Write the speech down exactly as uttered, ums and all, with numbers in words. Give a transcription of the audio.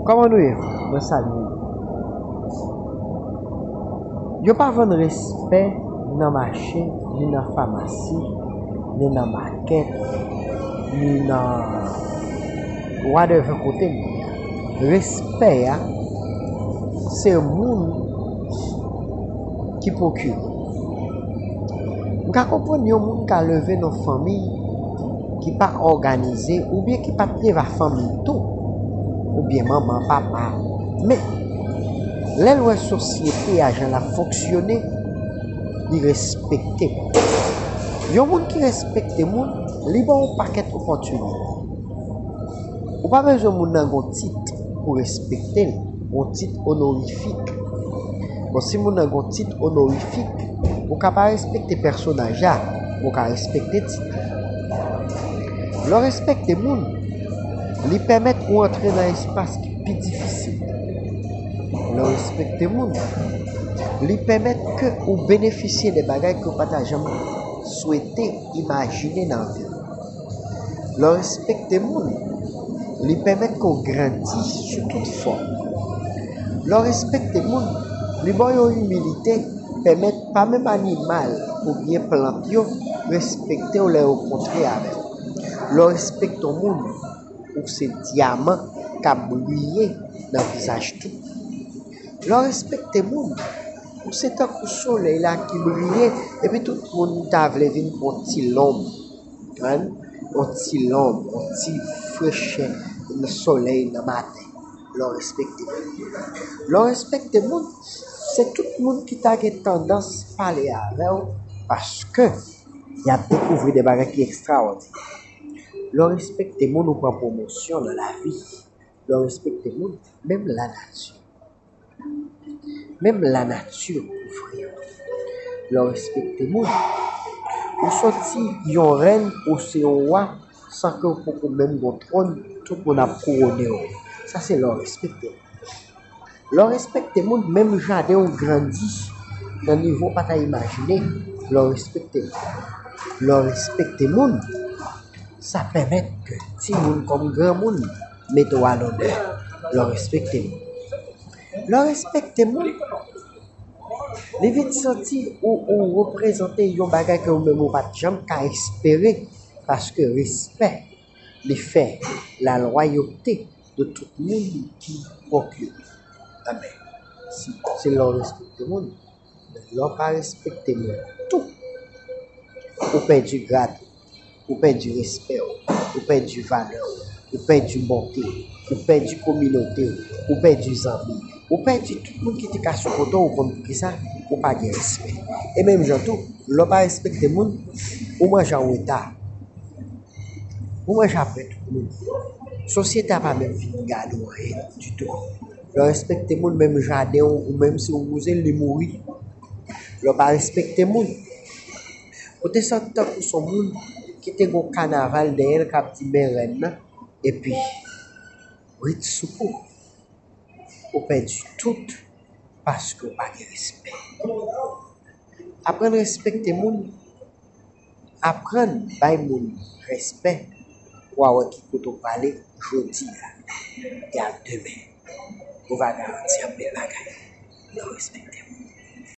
Kòman nou ye? Mwen salye nou. Yo pa vann respè nan mache, ni nan famasi, ni nan makèt, ni nan whatever kote nou ye. Respè a, se moun ki pwokire. M ka konprann yon moun ka leve nan fanmi ki pa òganize oubyen ki pa t leve a fanmi tou, oubyen manman, papa. Men, lè l wè sosyete a jan l ap fonksyone, li respekte moun. Yon moun ki respekte moun, li ba w yon pakèt opòtinite. Ou pa bezwen moun nan gon tit pou respekte l, yon tit onorifik. Bon, si moun nan gon tit onorifik, ou ka pa respekte pèsonaj la, ou ka respekte tit la. Lè w respekte moun, li pèmèt ou antre nan espas ki pi difisil. Lè w respekte moun, li pèmèt ke ou benefisye de bagay ke w pa ta janm swete imajine nan vi w. Lè w respekte moun, li pèmèt ke w grandi sou tout fòm. Lè w respekte moun, li ba w yon imilite ki pèmèt pa menm animal oubyen plant yo respekte w lè yo kontre avè w. Lè w respekte yon moun, ou se dyaman k ap briye nan vizaj tout moun. Lè w respekte moun, ou se tankou solèy la ki briye, epi tout moun ta vle vin pran ti lonb, yon ti lonb, yon ti frechè nan solèy nan maten. Lè w respekte moun. Lè w respekte moun, se tout moun ki ta gen tandans pale avè w, paske y ap dekouvri de bagay ki ekstraòdinè. Lè w respekte moun, ou pran pwomosyon nan lavi. Lè w respekte moun, menm lanati, menm lanati kouvri w. Lè w respekte moun, ou soti yon rèn, ou se yon wa, san ke w poko menm gon twòn, tout moun ap kouwone w. Sa se lè w respekte moun. Lè w respekte moun, menm jaden w grandi nan nivo w pa ta imajine, lè w respekte moun. Lè w respekte moun, sa pèmèt ke timoun kòm granmoun mete w a lonè. Lè w respekte moun. Lè w respekte moun, li vin santi ou, ou reprezante yon bagay ke ou menm ou pa t janm ka espere, paske respè, li fè lalwayòte de tout moun ki pwokire. Amèn. Si, se lè w respekte moun. Men lè w pa respekte moun tou, ou pèdi grad ou, ou pèdi respè w, ou pèdi valè w, ou pèdi bonte w, ou pèdi kominote w, ou pèdi zanmi, ou pèdi tout moun ki te ka sipòte w, ou konn poukisa? Ou pa gen respè. E menm jan tou, lè w pa respekte moun, ou manje an reta. Ou manje apre tout moun. Sosyete a pa menm vin gade w anyen ditou. Lè w respekte moun, menm jaden w, ou menm si w wouze l, li mouri. Lè w pa respekte moun, ou te santi tankou se yon moun ki te gen yon kanaval dèyè l k ap di men rèn nan, epi rit sou kou. Ou pèdi tout paske w pa gen respè. Aprann respekte moun, aprann bay moun respè, w a wè ki kote w prale jodi a e ak demen. Ou va garanti anpil bagay. Lè w respekte moun.